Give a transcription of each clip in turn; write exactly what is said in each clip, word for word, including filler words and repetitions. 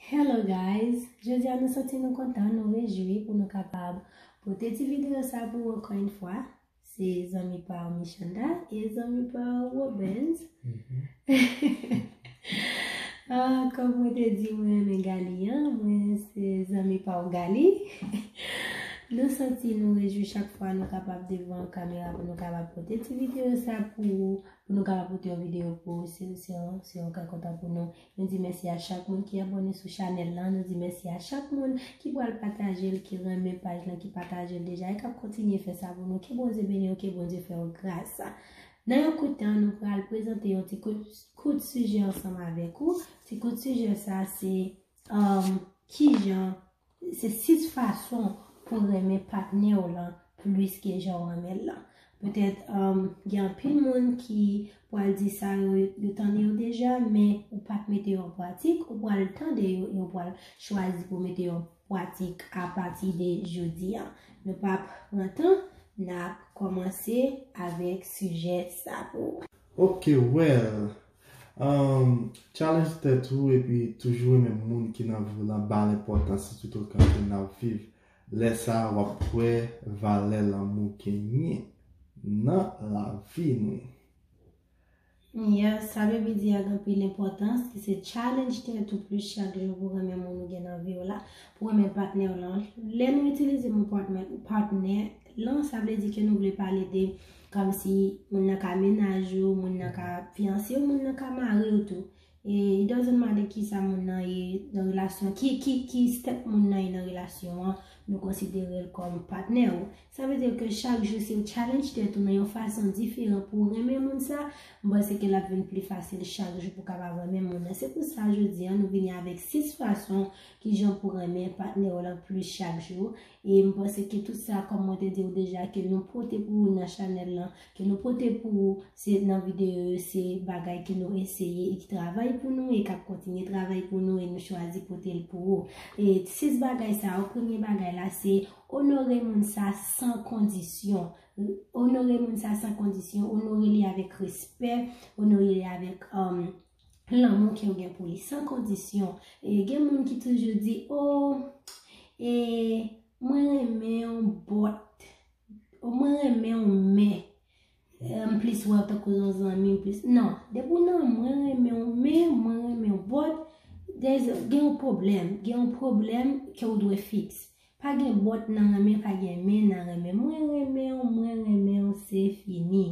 Hello guys, jodi a nou santi nou kontan, nou rejwi pou nou kapab pote ti videyo sa pou ou ankò yon fwa. Se zanmi pa w Michanda e zanmi pa w Robens. Ah, kòm mwen te di, mwen renmen Gali an, mwen se zanmi pa w Gali. Nou santi nou rejwi chak fwa nou kapab devan kamera pou nou kapab pote ti videyo sa pou ou, pou nou kapab pote yon videyo pou ou, se, se yon, se yon kè kontan pou nou. Nou di mèsi a chak moun ki abòne sou chanèl lan, nou di mèsi a chak moun ki pral pataje l, ki renmen paj lan, ki pataje l deja, e k ap kontinye fè sa pou nou. Ke Bondye beni w, ke Bondye fè w gras. Nan yon kout tan, nou pral prezante yon ti kout, kout sijè ansanm avèk ou. Ti kout sijè sa se, um, kijan, se sis fason pou renmen patnè w lan plis ke jan w renmen l lan. Petèt, um, gen anpil moun ki pral di sa yo, yo tande yo deja, men ou pa t mete yo an pratik, ou pral tande yo, e ou pral chwazi pou mete yo an pratik apati de jodi a. Nou p ap pran tan, n ap kòmanse avèk sijè sa pou ou. Ok, well, um, challenge tèt ou epi toujou renmen moun ki nan vi w lan, ba l enpòtans, sitoutokan ke n ap viv. Lè sa a, w ap wè valè lanmou genyen nan lavi nou. Yes, sa Baby di a gen anpil enpòtans, ki se challenge tèt ou plis chak jou pou renmen moun ou gen nan vi w la, pou renmen patnè w lan. Lè nou itilize mo patnè, patnè lan, sa vle di ke nou vle pale de kòmsi moun nan ka mennaj ou, moun nan ka fiyanse ou, moun nan ka mari w tou. E it doesn't matter ki sa moun nan ye nan relasyon, ki, ki, ki step moun nan ye nan relasyon an, nou konsidere l kòm patnè ou. Sa vle di ke chak jou, si w challenge tèt ou nan yon fason diferan pou w renmen moun sa, m panse ke l ap vin pli fasil chak jou pou w kapab renmen moun nan. Se pou sa, jodi a, nou vini avèk sis fason kijan pou renmen patnè w lan plis chak jou. E m panse ke tout sa, kòm mwen te di w deja, ke nou pote pou ou nan chanèl lan, ke nou pote pou ou, se nan videyo yo, se bagay ke nou eseye e ki travay pou nou e k ap kontinye travay pou nou e nou chwazi pote l pou ou. E sis bagay sa yo, premye bagay la, se onore moun sa san kondisyon. Onore moun sa san kondisyon, onore li avèk respè, onore li avèk, um, lanmou ke w gen pou li, san kondisyon. E gen moun ki toujou di, "O, e mwen renmen yon bòt, o mwen renmen yon men, e, m plis wè w tankou yon zanmi, m plis." Non, depi w nan mwen renmen yon men, mwen renmen yon bòt, there's a, gen yon pwoblèm, gen yon pwoblèm ke w dwe fiks. Pa gen bòt nan renmen, pa gen men nan renmen. Mwen renmen w, mwen renmen w, se fini.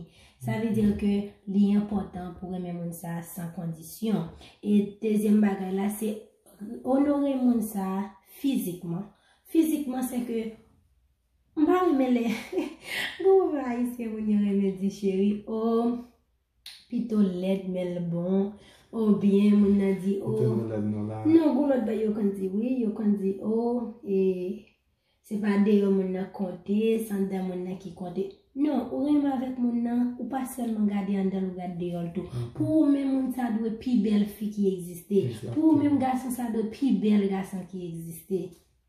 Sa vle di ke li enpòtan pou renmen moun sa san kondisyon. E dezyèm bagay la, se onore moun sa fizikman. Fizikman, se ke m pa renmen lè, gon pwoblèm ayisyen moun yo renmen di cheri, o, pito lèd, men l bon. Oubyen moun nan di, o, pito nou lèd nou la. Non, gon lòt bagay yo konn di, wi, yo konn di, o, e, se pa deyò moun nan konte, se anndan moun nan ki konte. Non, ou renmen avèk moun nan, ou pa sèlman gade anndan l, ou gade deyò l tou. Pou ou menm, moun sa dwe pi bèl fi ki egziste. Pou ou menm, gason sa dwe pi bèl gason ki egziste.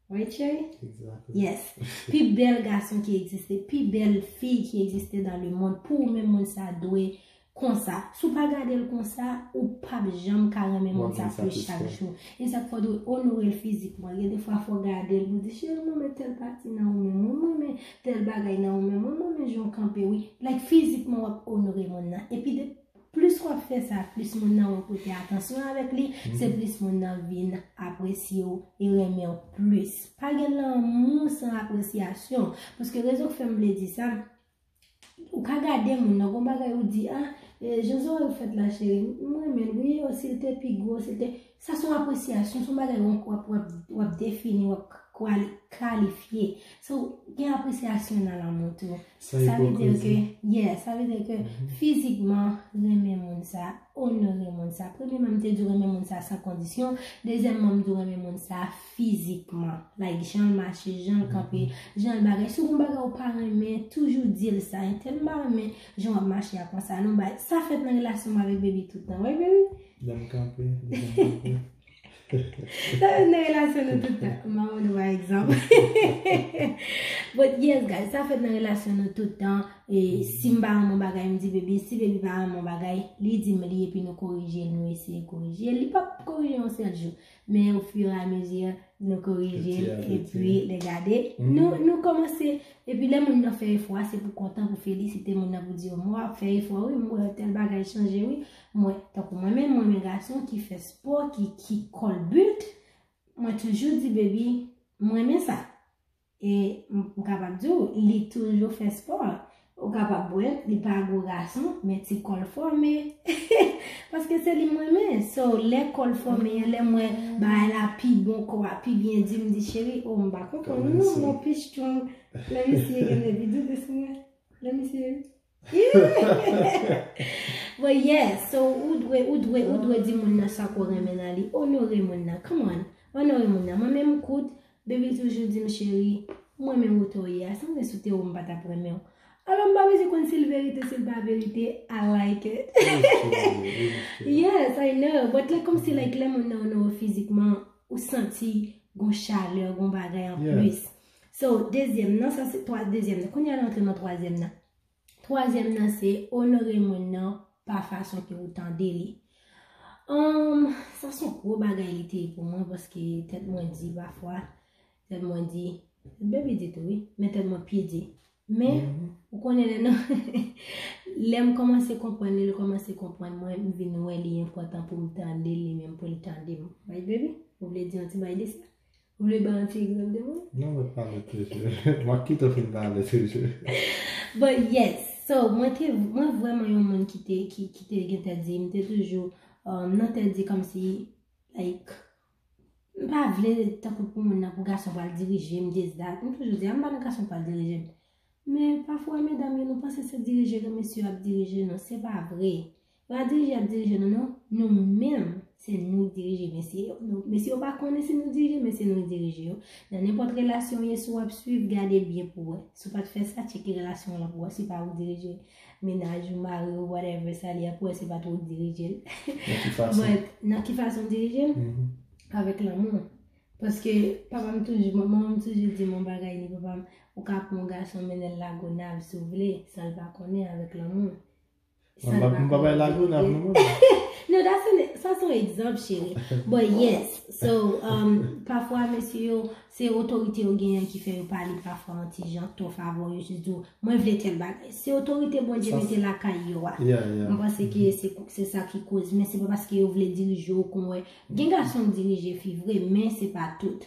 Right, cheri? Exactly. Yes. Pi bèl gason ki egziste, pi bèl fi ki egziste dans le monde. Pou ou menm, moun sa dwe konsa. Si w pa gade l konsa, ou p ap janm ka renmen moun sa plis chak jou. E sa k fè w dwe onore l fizikman. Gen de fwa fò w gade l pou w di, cheri, mwen renmen tèl pati nan ou menm, mwen renmen tèl bagay nan ou menm, mwen renmen jan w kanpe, wi. Like, fizikman, w ap onore moun nan. Epi de Plis w ap fè sa, plis moun nan wè w pote atansyon avèk li, se plis moun nan vin apresye w e renmen w plis. Pa gen lanmou san apresyasyon. Paske rezon k fè m vle di sa, ou ka gade moun nan, gon bagay ou di, a, e, jan zòrèy ou fèt la, cheri, m renmen l, wi, o, si l te pi gwo, si l te, sa se yon apresyasyon, se yon bagay w ap, w ap, w ap defini, w ap kwali-, kalifye. So, gen apresyasyon nan lanmou tou. Sa vle di ke, yeah, sa vle di ke fizikman, renmen moun sa, onore moun sa. Premyèman, m te di w renmen moun sa san kondisyon. Dezyèmman, m di w renmen moun sa fizikman. Like, jan l mache, jan l kanpe, jan l bagay. Si w gon bagay ou pa renmen, toujou di l sa. Entèl m pa renmen jan w ap mache a konsa. Non, bay, sa fèt nan relasyon m avèk Baby tout tan. Wi, Baby? Lè m kanpe, lè m kanpe. Sa fèt nan relasyon nou tout tan. M pa wè Pa egzanp. But yes, guys, sa fèt nan relasyon nou tout tan. E si m pa renmen yon bagay, m di baby, si baby pa renmen yon bagay, li di m li epi nou korije l, nou eseye korije l. Li p ap korije yon sèl jou. Men au fur et à mesure, nou korije l, epi lè gade, nou, nou kòmanse, epi lè moun nan fè efò a, se pou kontan, pou felisite moun nan, pou di yo, m wè w ap fè efò, wi, m wè tèl bagay chanje, wi. M wè, tankou mwen menm, mwen menm gason ki fè spò, ki, ki kòlbit, mwen toujou di baby, m renmen sa. E m, m kapab di w, li toujou fè spò. Ou kapab wè, li pa gwo gason, men ti kò l fòme. Paske se li m renmen. So, lè kò l fòme an, lè m wè bagay la pi bon, kò a pi byen di, m di, cheri, oh, m pa konprann ou non, mon pichon. Let me see again, baby, do this one. Let me see. Yeah. But yeah, so ou dwe, ou dwe, ou dwe di moun nan sa ke w renmen nan li. Onore moun nan, come on. Onore moun nan. Mwen menm, kout, baby toujou di m, cheri, mwen renmen wote w ye a. Sanble si w te wo m pa t ap renmen w. Alò, m pa bezwen konn si l verite, si l pa verite, I like it. Yes, I know. But like, kòmsi, like, lè moun nan onore w fizikman, ou santi gon chalè, gon bagay an plis. So, dezyèm nan, sa se twa, dezyèm nan. Kounye a nou antre nan twazyèm nan. Twazyèm nan se onore moun nan pa fason ke ou tande li. Ahn, sa se yon gwo bagay li te ye pou mwen, paske tèt mwen di pafwa, tèt mwen di, baby di tou wi, men tèt mwen pi di. Men, ou konnen lè nan, lè m kòmanse konprann li, li kòmanse konprann mwen, m vin wè li enpòtan pou m tande li, li menm pou l tande m. Right, baby? Ou vle di yon ti bagay de sa? Ou vle ba yon ti egzanp de mwen? Non, mwen pale toujou. Mwen kite w fin pale toujou. But yes, so, mwen te, mwen vrèman yon moun ki te, ki, ki te gen tèt di, m te toujou, um, nan tèt di kòmsi, like, m pa vle tankou pou moun nan, pou gason pral dirije m, this, that. M toujou di, a, m pa nan gason pral dirije m. Men pafwa, medam yo, nou panse se dirije ke mesye yo ap dirije nou. Se pa vre. Yo pa dirije, ap dirije nou, non. Nou menm, se nou ki dirije mesye yo. Nou, mesye yo pa konnen si nou dirije, men se nou ki dirije yo. Nan nenpòt relasyon w ye, si w ap swiv, gade byen pou w wè. Si w pa t fè sa, tcheke relasyon w lan pou w wè si pa ou dirije mennaj ou, mari ou, whatever sa li ye, pou w wè si pa t ou dirije l. Nan ki fason? But, nan ki fason dirije l? Avèk lanmou. Paske papa m toujou, manman m toujou di m yon bagay, li, papa m, ou ka pran yon gason mennen l Lagonav si w vle, san l pa konnen, avèk lanmou. San l pa konnen. M pa bay Lagonav non, manman. No, that's an, sa se yon egzanp, cheri. But yes, so, um, pafwa, mesye yo, se otorite yo genyen ki fè yo pale pafwa yon ti jan, tòf avè w, yo jis di w, mwen vle tèl bagay. Se otorite Bondye mete lakay yo a. M panse ke se, se sa ki koz, men se pa paske yo vle dirije w kon wè. Gen gason k dirije fi vre, men se pa tout.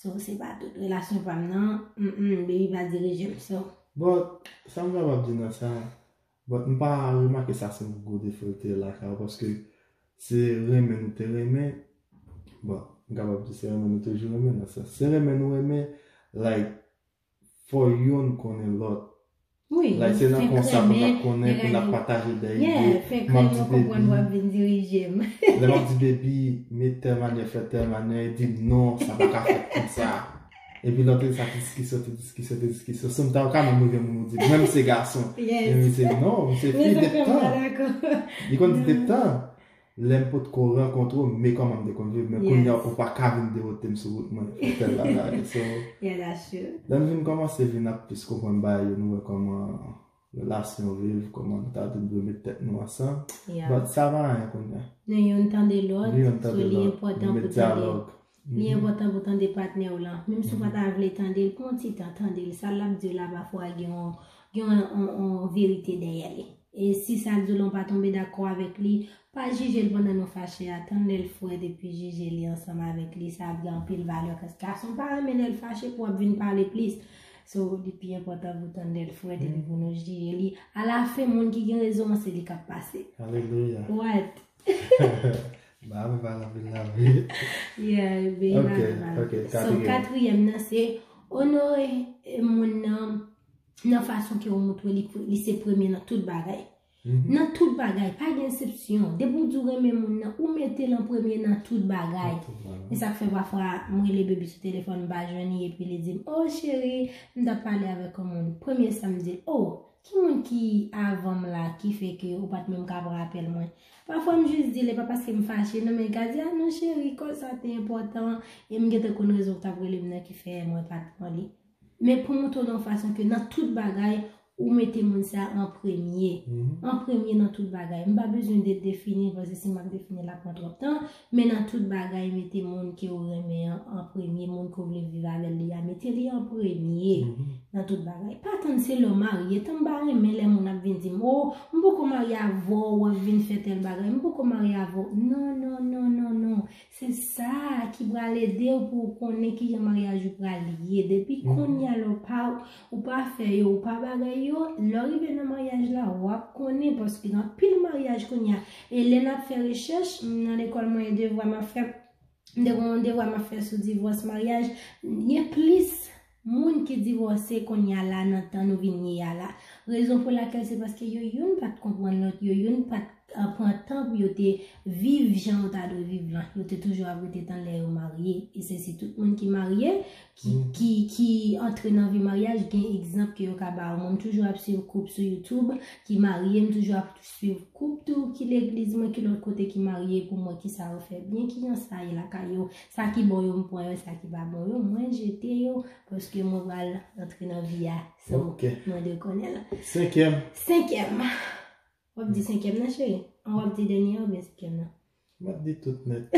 So, se pa tout. Relasyon pa m nan, mm, mm, baby pa dirije m, so. But, sa m kapab di nan sa, but m pa remake sa se yon gwo defo l te ye lakay ou, paske se renmen nou te renmen, bon, m kapab di se renmen nou toujou renmen nan sans. Se renmen nou renmen, like, fò yonn konnen lòt. Wi, like, se nan konsa pou n ap konnen, pou n ap pataje de ide. Yeah, fè krèy mwen konprann w ap vin dirije m. Lè m ap di baby, met tèl manyè, fè tèl manyè, li di m non, sa pa ka fèt konsa. Epi lòt li sa te diskisyon, te diskisyon, te diskisyon. Sometimes ou ka menm rive moun ou di, menm se gason. Yes. Men misye non, misye fi depi tan. Li konn di depi tan. Lè m potko rankontre w, men kòman m te konn viv, men kounye a ou pa ka vin dewote m sou wout mwen, fè tèl bagay. So, yeah, that's true. Lè m vin kòmanse vin ap plis konprann bagay yo, nou wè kòman relasyon viv, kòman nou ta dwe met tèt nou ansanm. Yeah. But sa pa anyen kounye a. Nou youn tande lòt, so li enpòtan pou tande. Li enpòtan pou tande patnè w lan. Menm si w pa ta vle tande l, pran yon ti tan tande l. Sa l ap di w la pafwa gen yon, gen yon, yon, yon verite dèyè li. E si sa l di w lan w pa tonbe dakò avèk li, pa jije l pandan nou fache a. Tann lè l frèt epi jije li ansanm avèk li. Sa ap gen anpil valè. Paske gason pa renmen lè l fache pou w ap vin pale plis. So, li pi enpòtan pou tann lè l frèt epi pou nou jije li. Alafen, moun ki gen rezon an, se li k ap pase. Alelouya. What? Ba, men pa lavi, lavi. Yeah, ben, ok, ba, ba, ok, so, katriyèm. Katriyèm nan, se onore, eh, moun nan, nan fason ke ou montre li, li se premye nan tout bagay. Mhm. Nan tout bagay, pa gen eksepsyon. Depi ou di w renmen moun nan, ou mete l an premye nan tout bagay. Nan tout bagay. E sa k fè pafwa, m rele baby sou telefòn, m pa jwenn li, epi li di m, "Oh, cheri, m t ap pale avèk yon moun." Premye sa m di l, "Oh, Ki moun ki avan m la ki fè ke ou pa t menm ka pran apèl mwen? Pafwa m jis di l, e pa paske m fache, non, men l ka di, "Ah non, cheri, kòl sa te enpòtan, e m gentan konn rezon w t ap rele m nan ki fè mwen pa t pran li." Men pou montre w yon fason ke nan tout bagay, ou mete moun sa an premye. An premye nan tout bagay. M pa bezwen de defini l, paske si m ap defini l, l ap pran twòp tan. Men nan tout bagay, mete moun ke w renmen an an premye, moun ke w vle viv avè l li a, mete li an premye nan tout bagay. Pa tann se lè w marye, tann m pa renmen lè moun ap vin di m, "Oh, m poko marye avè w, w ap vin fè tèl bagay, m poko marye avè w." Non, non, non, non, non. Se sa ki pral ede w pou w konnen kijan maryaj ou pral ye. Depi kounye a lè w pa, ou pa fè yo, ou pa bagay yo, lè w rive nan maryaj la, w ap konnen, paske gen anpil maryaj kounye a. E lè n ap fè rechèch, m nan lekòl mwen, devwa m ap fè, m te gen yon devwa m ap fè sou divòs maryaj, gen plis moun ki divòse kounye a la nan tan nou vin ye a la. Rezon pou lakèl se paske yo youn pa t konprann lòt, yo youn pa t, ah, pran tan pou yo te viv jan yo ta dwe viv lan. Yo te toujou ap rete tan lè yo marye. E se si tout moun ki marye, ki, ki, ki antre nan vi maryaj, gen egzanp ke yo ka ba w. Mwen, m toujou ap swiv koup sou YouTube ki marye, m toujou ap swiv koup tou, ki legliz mwen, ki lòt kote ki marye, pou mwen, ki sa yo fè byen, ki jan sa ye lakay yo. Sa ki bon yo, m pran yo, sa ki pa bon yo, mwen jete yo, paske mwen pral antre nan vi a. So, mwen dwe konnen l. Senkyèm. Senkyèm. W ap di senkyèm nan, cheri? An w ap di dènye a oubyen senkyèm nan? M ap di tout nèt.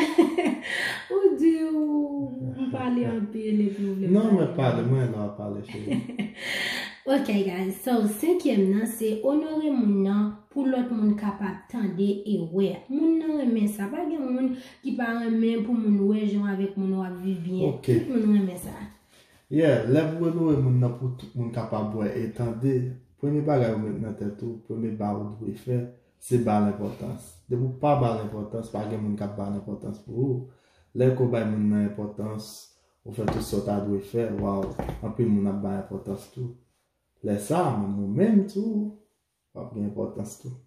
Ou di ou, m pale anpil epi ou vle m pale. Non, mwen pale, mwen lè w ap pale, cheri. Ok, guys. So, senkyèm nan, se onore moun nan pou lòt moun kapab tande e wè. Moun nan renmen sa. Pa gen moun ki pa renmen pou moun wè jan w avèk moun w ap viv byen. Ok. Tout moun renmen sa. Yeah, lè pou onore moun nan pou tout moun kapab wè e tande, premye bagay ou met nan tèt ou, premye ba ou dwe fè, se ba l enpòtans. Depi w pa ba l enpòtans, pa gen moun k ap ba l enpòtans pou ou. Lè ke w bay moun nan enpòtans, ou fè tout sa w ta dwe fè, waw, anpil moun ap ba enpòtans tou. Lè sa a, menm ou menm tou, w ap gen enpòtans tou.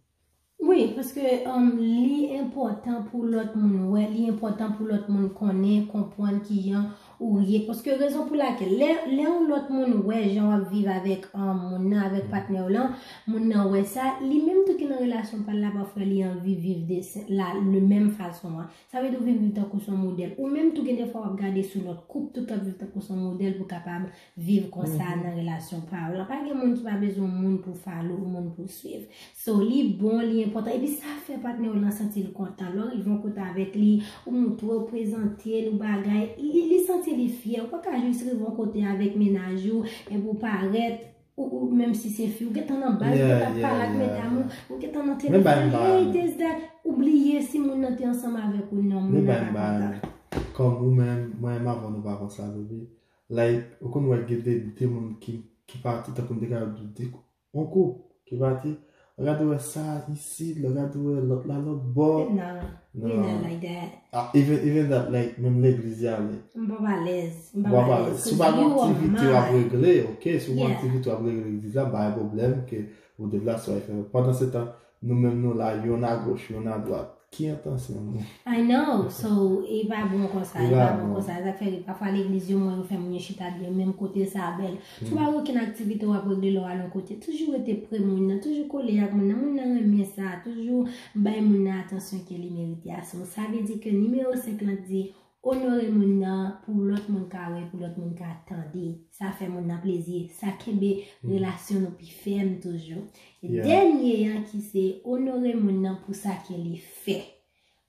Wi, paske, um, li enpòtan pou lòt moun wè, li enpòtan pou lòt moun konnen, konprann kijan ou ye. Paske rezon pou lakèl, lè, lè yon lòt moun wè jan w ap viv avèk, um, moun nan, avèk patnè w lan, moun nan wè sa, li menm tou ki nan relasyon pa l la, pafwa li anvi viv de, la, le menm fason an. Sa vle di ou vin viv tankou se yon modèl. Ou menm tou gen de fwa w ap gade sou lòt koup tou k ap viv tankou se yon modèl pou kapab viv konsa nan relasyon pa w lan. Pa gen moun ki pa bezwen moun pou follow, moun pou swiv. So, li bon, li enpòtan. Epi sa fè patnè w lan santi l kontan. Lè w rive yon kote avèk li, ou montre w, prezante l, ou bagay, li, li santi li fyè. Ou pa ka jis rive yon kote avèk mennaj ou, epi w parèt, ou, ou, menm si se fi, ou gentan nan bal, ou gentan ap pale ak medam ou, ou gentan nan telefòn, hey, this, that, ou bliye si moun nan te ansanm avèk ou, non, moun nan pa kontan. Kòm ou menm, mwen menm avan nou pa konsa, baby. Like, ou konn wè gen de, de moun ki, ki pati, tankou m te ka di, de, yon koup ki pati, lè w gade w wè sa isit, lè w gade w wè lòt la lòt bò. Non, we not like that. Ah, even, even that, like, menm legliz y ale. M pa alèz, m pa alèz. Si w pa gen aktivite w ap regle, ok, si w gen aktivite w ap regle legliz la, pa gen pwoblèm ke ou deplase w al fè. Pandan se tan, nou menm nou la, yonn agoch, yonn adwat. Ki entansyon nou? I know, so, e pa bon konsa, e pa bon konsa. Sa k fè pafwa legliz yo, mwen, yo fè moun yo chita byen, menm kote sa bèl. Si w pa gen okenn aktivite w ap regle lè w al yon kote, toujou rete pre moun nan, toujou kole ak moun nan, moun nan renmen sa, toujou bay moun nan atansyon ke li merite a. So, sa vle di ke nimewo senk lan di, onore moun nan pou lòt moun ka wè, pou lòt moun ka tande. Sa fè moun nan plezi, sa kenbe relasyon nou pi fèm toujou. E dènye an ki se onore moun nan pou sa ke li fè.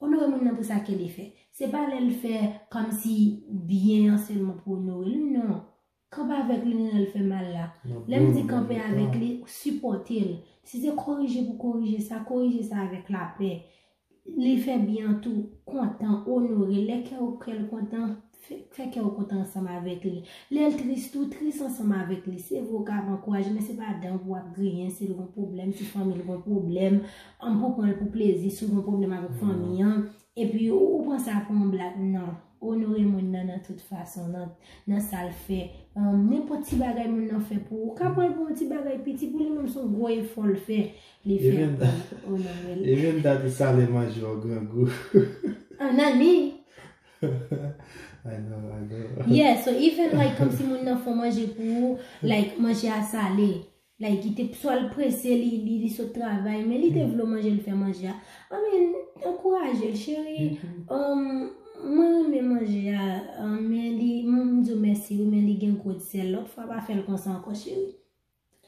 Onore moun nan pou sa ke li fè. Se pa lè l fè kòmsi byen an sèlman pou w onore l, non. Kanpe avèk li nan lè l fè mal la. Lè m di kanpe avèk li, sipòte l. Si se korije pou korije sa, korije sa avèk lapè. Li fè byen an tou, kontan, onore. Lè kè w, kè l kontan, fè, fè kè w kontan ansanm avèk li. Lè l tris tou, tris ansanm avèk li. Se vre w ka ap ankouraje, men se pa dan pou w ap griyen si l gon pwoblèm, si fanmi l gon pwoblèm, an pou pran l pou plezi, si w gon pwoblèm avèk fanmi an. Epi ou, ou pran sa pou yon blag, non. Onore moun nan nan tout fason, nan, nan sa l fè. Um, nenpòt ti bagay moun nan fè pou ou, ou ka pran l pou yon ti bagay piti, pou li menm se yon gwo efò l fè, li fè pou ou. Onore l. Even that, sale manje w grangou. An, nan ni. I know, I know. Yeah, so even like kòmsi moun nan fè yon manje pou ou, like manje a sale. Like, li te swa l prese, li, li, li sot travay, men li te vle manje, li fè manje a. I mean, ankouraje l, cheri. Um, mwen renmen manje a, um, men li, m, m di w mèsi, wi, men li gen gwo dyèl. Lòt fwa, pa fè l konsa ankò, cheri.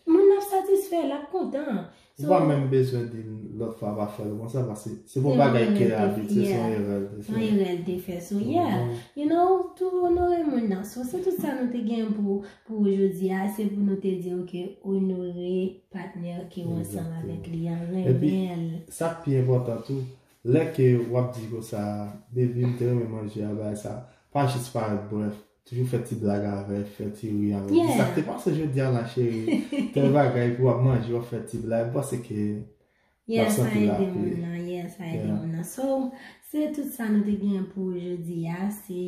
Moun nan ap satisfè, l ap kontan. Ou pa menm bezwen di l lòt fwa pa fè l konsa, paske se pa yon bagay ke l abitye, se yon erè l te fè. Se yon erè l te fè. So, yeah, you know, tou onore moun nan. So, se tout sa nou te gen pou, pou jodi a. Se pou nou te di, ok, onore patnè ke w ansanm avèk li an, renmen l. Sa k pi enpòtan tou, lè ke w ap di konsa, baby, m te renmen manje a, bagay sa, pa jis parèt brèf. Toujou fè ti blag avè l, fè ti ri avè l. Di sa k te pase jodi a la, cheri. Tèl bagay pou w ap manje, w ap fè ti blag. M panse ke l ap santi l ap ede moun nan, yeah, sa ede moun nan. So, se tout sa nou te gen pou jodi a. Se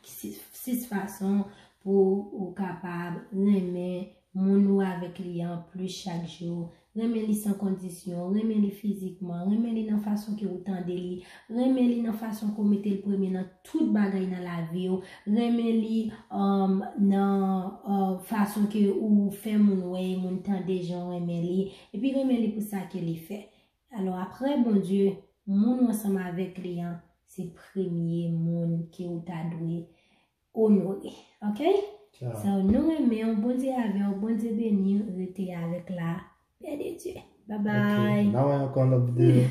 sis, sis fason pou ou kapab renmen moun ou avèk li an plis chak jou. Renmen li san kondisyon, renmen li fizikman, renmen li nan fason ke ou tande li, renmen li nan fason ke ou mete l premye nan tout bagay nan lavi w, renmen li, um, nan, uh, fason ke ou fè moun wè e moun tande jan w renmen li, epi renmen li pou sa ke li fè. Alò, apre Bondye, moun ou ansanm avèk li an, se premye moun ke ou ta dwe onore. Ok? So, nou renmen w, Bondye avè w, Bondye beni w, rete avèk la pè de Dye. Bye bye. Ok, n a wè ankò nan videyo.